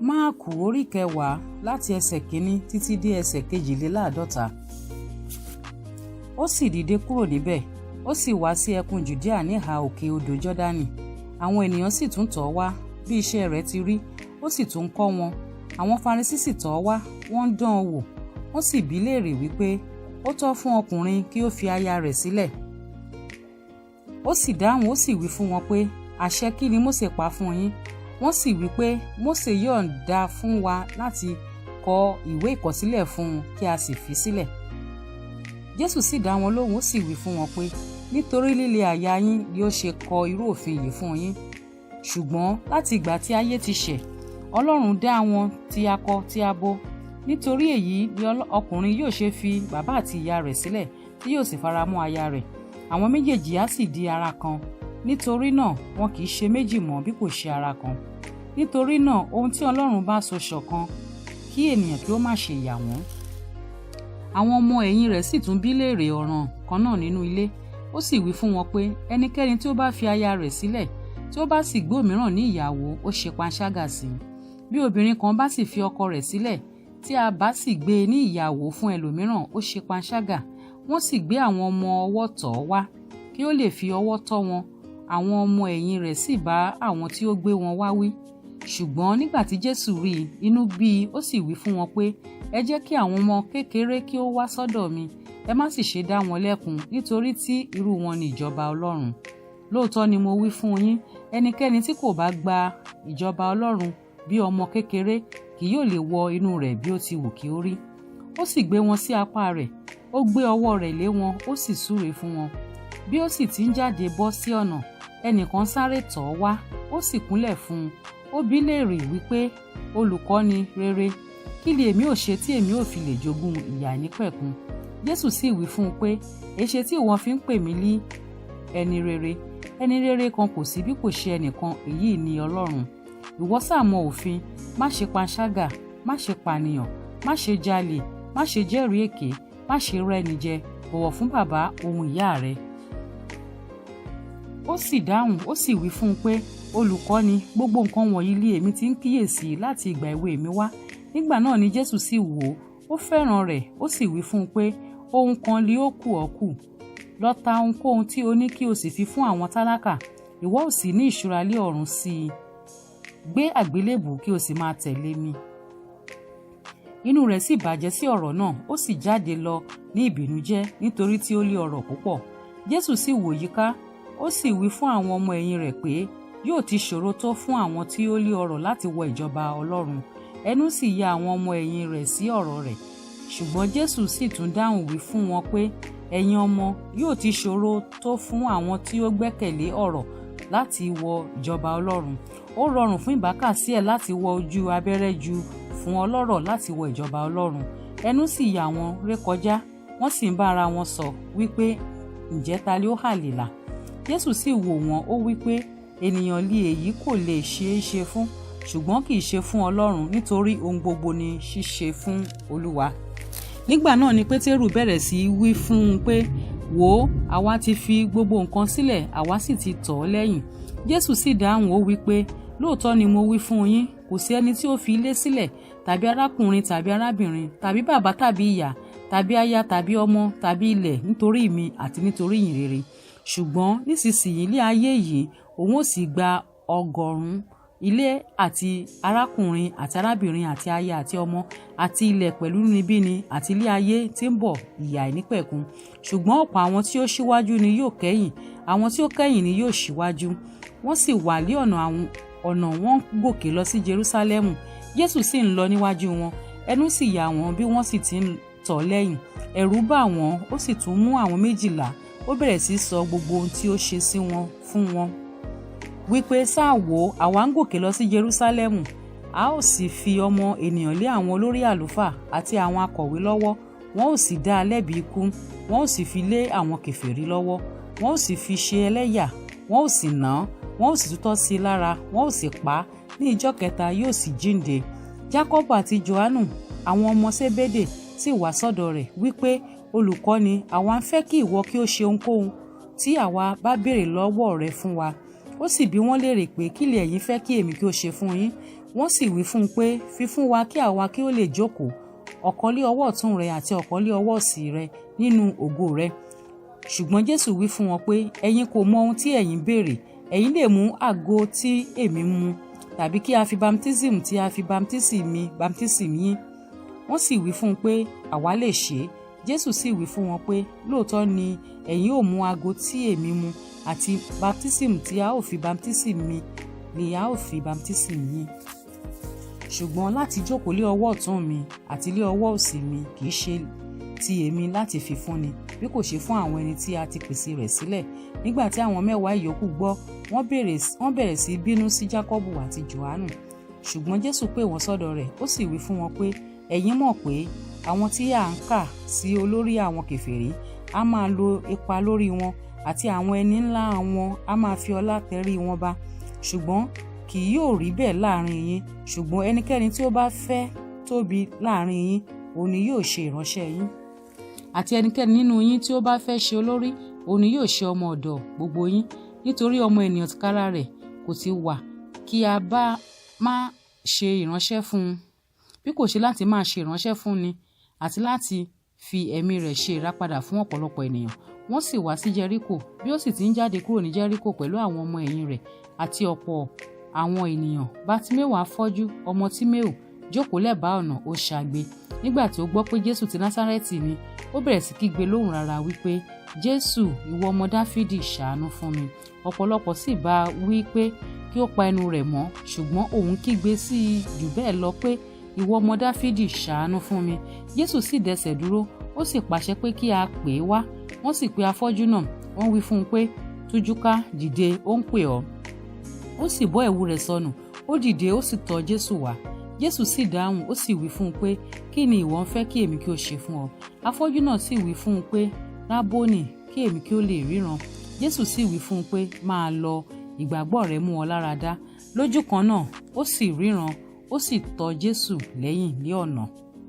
Máàkù orí kẹwàá láti ẹsẹ̀ kínní títí dé ẹsẹ̀ kejìléláàádọ́ta. Ó sì dìde kúrò níbẹ̀, ó sì wá sí ẹkùn Jùdíà níhà òkè odò Jọ́dánì. Àwọn ènìyàn sì tún tọ̀ ọ́ wá bí iṣẹ́ rẹ̀ ti rí, ó sì tún kọ́ wọn. Àwọn Farisí sì tọ̀ ọ́ wá, wọ́n ń dán an wò, wọ́n sì bi í léèrè wípé, ó tọ́ fún ọkùnrin kí ó fi aya rẹ̀ sílẹ̀? Ó sì dáhùn, ó sì wí fún wọn pé, àṣẹ kí ni Mósè pa fún yín? Wọ́n sì wí pé, Mósè yọ̀ǹda fún wa láti kọ ìwé ìkọ̀sílẹ̀ fún un kí a sì fi sílẹ̀. Jésù sì dá wọn lóhùn, ó sì wí fún wọn pé, nítorí líle àyà yín ni ó ṣe kọ irú òfin yìí fún yín. Ṣùgbọ́n láti ìgbà tí ayé ti ṣẹ̀, Ọlọ́run dá wọn ti akọ ti abo. Nítorí èyí ni ọkùnrin yóò ṣe fi bàbá àti ìyá rẹ̀ sílẹ̀, tí yóò sì fara mọ́ aya rẹ̀. Àwọn méjèèjì á sì di ara kan. Nítorí náà wọn kì í ṣe méjì mọ́ bí kò ṣe ara kan. Nítorí náà ohun tí Ọlọ́run bá so ṣọ̀kan, kí ènìyàn kí ó má ṣe yà wọ́n. Àwọn ọmọ ẹ̀yìn rẹ̀ sì tún bí léèrè ọ̀ràn kan náà nínú ilé. Ó sì wí fún wọn pé, ẹnikẹ́ni tí ó bá fi aya rẹ̀ sílẹ̀, tí ó bá sì gbé òmíràn ní ìyàwó, ó ṣe panṣágà sí i. Bí obìnrin kan bá sì fi ọkọ rẹ̀ sílẹ̀, tí a bá sì gbé e ní ìyàwó fún ẹlòmíràn, ó ṣe panṣágà. Wọ́n sì gbé àwọn ọmọ ọwọ́ tọ̀ ọ́ wá, kí ó lè fi ọwọ́ tọ́ wọn. Àwọn ọmọ ẹ̀yìn rẹ̀ sì bá àwọn tí ó gbé wọn wá wí. Ṣùgbọ́n nígbà tí Jésù rí i, inú bí i, ó sì wí fún wọn pé, ẹ jẹ́ kí àwọn ọmọ kékeré kí ó wá sọ́dọ̀ mi, ẹ má sì ṣe dá wọn lẹ́kun, nítorí tí irú wọn ni ìjọba Ọlọ́run. Lóòótọ́ ni mo wí fún yín, ẹnikẹ́ni tí kò bá gba ìjọba Ọlọ́run bí ọmọ kékeré kì yóò lè wọ inú rẹ̀ bí ó ti wù kí ó rí. Ó sì gbé wọn sí apá rẹ̀, ó gbé ọwọ́ rẹ̀ lé wọn, ó sì súre fún wọn. Bí ó sì ti ń jáde bọ́ sí ọ̀nà, ẹnìkan sáré tọ̀ ọ́ wá, ó sì kúnlẹ̀ fún un. Ó bi léèrè wípé, olùkọ́ni rere, kí ni èmi ò ṣe tí èmi ò fi lè jogún ìyè àìnípẹ̀kun? Jésù sì wí fún un pé, èéṣe tí ìwọ fi ń pè mí ní ẹni rere? Ẹni rere kan kò sí bí kò ṣe ẹnìkan, èyí ni Ọlọ́run. Ìwọ sá mọ òfin: má ṣe panṣágà, má ṣe pànìyàn, má ṣe jalè, má ṣe jẹ́rìí èké, má ṣe rẹ́ni jẹ, bọ̀wọ̀ fún bàbá òun ìyá rẹ. Ó sì dáhùn, ó sì wí fún un pé, olùkọ́ni, gbogbo nǹkan wọ̀nyí li èmi ti ń kíyèsí láti ìgbà èwe mi wá. Nígbà náà ni Jésù sì wò ó, ó fẹ́ràn rẹ̀, ó sì wí fún un pé, ohun kan li ó kù ọ́ kù. Lọ ta ohunkóhun tí o ní kí o sì fi fún àwọn tálákà, ìwọ ó sì ní ìṣúra lé ọ̀run sí i. Gbé àgbélébùú kí o sì máa tẹ̀lé mi. Inú rẹ̀ sì bàjẹ́ sí ọ̀rọ̀ náà, ó sì jáde lọ ní ìbìnújẹ́, nítorí tí ó lé ọrọ̀ púpọ̀. Jésù sì wò yíká, ó sì wí fún àwọn ọmọ ẹ̀yìn rẹ̀ pé, yóò ti ṣòro tó fún àwọn tí ó lé ọrọ̀ láti wọ ìjọba Ọlọ́run. Ẹnu sì ya àwọn ọmọ ẹ̀yìn rẹ̀ sí ọ̀rọ̀ rẹ̀. Ṣùgbọ́n Jésù sì tún dáhùn wí fún wọn pé, ẹ̀yin ọmọ, yóò ti ṣòro tó fún àwọn tí ó gbẹ́kẹ̀lé ọrọ̀ láti wọ ìjọba Ọlọ́run. Ó rọrùn fún ìbákasíẹ̀ láti wọ ojú abẹ́rẹ́ ju fún ọlọ́rọ̀ láti wọ ìjọba Ọlọ́run. Ẹnu sì yà wọ́n rékọjá, wọ́n sì ń bá ara wọn sọ wípé, ǹjẹ́ ta li ó hà lè là? Jésù sì wò wọ́n, ó wí pé, ènìyàn li èyí kò lè ṣeé ṣe fún, ṣùgbọ́n kì í ṣe fún Ọlọ́run, nítorí ohun gbogbo ni ṣíṣe fún Olúwa. Nígbà náà ni Pétérù bẹ̀rẹ̀ sí í wí fún un pé, wò ó, àwa ti fi gbogbo nǹkan sílẹ̀, àwa sì ti tọ̀ ọ́ lẹ́yìn. Jésù sì dáhùn, ó wí pé, lóòótọ́ ni mo wí fún yín, kò sí ẹni tí ó fi ilé sílẹ̀, tàbí arákùnrin tàbí arábìnrin, tàbí bàbá tàbí ìyá, tàbí aya tàbí ọmọ tàbí ilẹ̀ nítorí mi àti nítorí ìyìn rere. Ṣùgbọ́n nísinsìnyí ilé ayé yìí, òun ó sì gba ọgọ́rùn-ún ilé àti arákùnrin àti arábìnrin àti aya àti ọmọ àti ilẹ̀ pẹ̀lú inúnibíni àti ilé ayé tí ń bọ̀, ìyè àìnípẹ̀kun. Ṣùgbọ́n ọ̀pọ̀ àwọn tí ó ṣíwájú ni yóò kẹ́yìn, àwọn tí ó kẹ́yìn ni yóò ṣíwájú. Wọ́n sì wà lé ọ̀nà wọn gòkè lọ sí Jerúsálẹ́mù. Jésù sì ń lọ níwájú wọn, ẹnu sì yà wọ́n bí wọ́n sì ti ń tọ̀ lẹ́yìn. Ẹ̀rù bà wọ́n, ó sì tún mú àwọn méjìlá, ó bẹ̀rẹ̀ sí sọ gbogbo ohun tí ó ṣe sí wọn fún wọn. Wípé, sáà wò, àwa ń gòkè lọ sí Jerúsálẹ́mù, a ó sì fi ọmọ ènìyàn lé àwọn olórí àlùfáà àti àwọn akọ̀wé lọ́wọ́, wọn ó sì dá a lẹ́bi ikú, wọn ó sì fi lé àwọn kèfèrí lọ́wọ́, wọn ó sì fi ṣe ẹlẹ́yà, wọn ó sì nà án, wọn ó sì tutọ́ sí i lára, wọn ó sì pa á, ní ìjọ́ kẹta yóò sì jíǹde. Jákọ́bù àti Jòhánù, àwọn ọmọ Sébédè, sì wá sọ́dọ̀ rẹ̀ wípé, olùkọ́ni, àwa ń fẹ́ kí ìwọ kí ó ṣe ohunkóhun tí àwa bá béèrè lọ́wọ́ rẹ fún wa. Ó sì bi wọ́n léèrè pé, kí lè ẹ̀yin fẹ́ kí èmi kí ó ṣe fún yín? Wọ́n sì wí fún un pé, fi fún wa kí àwa kí ó lè jókòó, ọ̀kan lé ọwọ́ ọ̀tún rẹ àti ọ̀kan lé ọwọ́ òsì rẹ nínú ògo rẹ. Ṣùgbọ́n Jésù wí fún wọn pé, ẹ̀yin kò mọ ohun tí ẹ̀yin béèrè. Ẹ̀yin lè mu ago tí èmi ń mu, tàbí kí a fi baptism tí a fi baptisi mi baptisi yín? Wọ́n sì wí fún un pé, àwa lè ṣe é. Jésù sì wí fún wọn pé, lóòótọ́ ni ẹ̀yin ó mu ago tí èmi mu, àti baptism tí a ó fi baptisi mi ni a ó fi baptisi yín. Ṣùgbọ́n láti jókòó lé ọwọ́ ọ̀tún mi àti lé ọwọ́ òsì mi kì í ṣe ti èmi láti fi fúnni, bí kò ṣe fún àwọn ẹni tí a ti pèsè rẹ̀ sílẹ̀. Nígbà tí àwọn mẹ́wàá ìyókù gbọ́, wọ́n bẹ̀rẹ̀ sí bínú sí Jákọ́bù àti Jòhánù. Ṣùgbọ́n Jésù pè wọ́n sọ́dọ̀ rẹ̀, ó sì wí fún wọn pé, ẹ̀yin mọ̀ pé àwọn tí à ń kà sí olórí àwọn kèfèrí a máa lo ipa lórí wọn, àti àwọn ẹni ńlá wọn a máa fi ọlá tẹrí wọn ba. Ṣùgbọ́n kì yóò rí bẹ́ẹ̀ láàrin yín. Ṣùgbọ́n ẹnikẹ́ni tí ó bá fẹ́ tóbi láàrin yín, òun ni yóò ṣe ìránṣẹ́ yín. Àti ẹnikẹ́ni nínú yín tí ó bá fẹ́ ṣe olórí, òun ni yóò ṣe ọmọ ọ̀dọ̀ gbogbo yín. Nítorí ọmọ ènìyàn tìkára rẹ̀ kò ti wá kí a bá máa ṣe ìránṣẹ́ fún un, bí kò ṣe láti máa ṣe ìránṣẹ́ fún ni, àti láti fi ẹ̀mí rẹ̀ ṣe ìràpadà fún ọ̀pọ̀lọpọ̀ ènìyàn. Wọ́n sì wá sí Jẹ́ríkò. Bí ó sì ti ń jáde kúrò ní Jẹ́ríkò pẹ̀lú àwọn ọmọ ẹ̀yìn rẹ̀ àti ọ̀pọ̀ àwọn ènìyàn, Bátíméù afọ́jú, ọmọ Tíméù, jókòó lẹ́bàá ọ̀nà, ó ṣagbe. Nígbà tí ó gbọ́ pé Jésù ti Násárẹ́tì ni, ó bẹ̀rẹ̀ sí kígbe lóhùn rara wípé, Jésù, ìwọ ọmọ Dáfídì, ṣàánú fún mi. Ọ̀pọ̀lọpọ̀ sì bá a wí pé kí ó pa ẹnu rẹ̀ mọ́, ṣùgbọ́n òun kígbe sí i jù bẹ́ẹ̀ lọ pé, ìwọ ọmọ Dáfídì, ṣàánú fún mi. Jésù sì dẹsẹ̀ dúró, ó sì pàṣẹ pé kí a pè é wá. Wọ́n sì pe afọ́jú náà, wọ́n wí fún un pé, tújúká, dìde, ó ń pè ọ́. Ó sì bọ́ ẹ̀wù rẹ̀ sọnù, ó dìde, ó sì tọ̀ Jésù wá. Jésù sì dáhùn, ó sì wí fún un pé, kí ni ìwọ ń fẹ́ kí èmi kí ó ṣe fún ọ? Afọ́jú náà sì wí fún un pé, Rábónì, kí èmi kí ó lè ríran. Jésù sì wí fún un pé, máa lọ, ìgbàgbọ́ rẹ mú ọ lára dá. Lójú kan náà, ó sì ríran, ó sì tọ̀ Jésù lẹ́yìn lé ọ̀nà.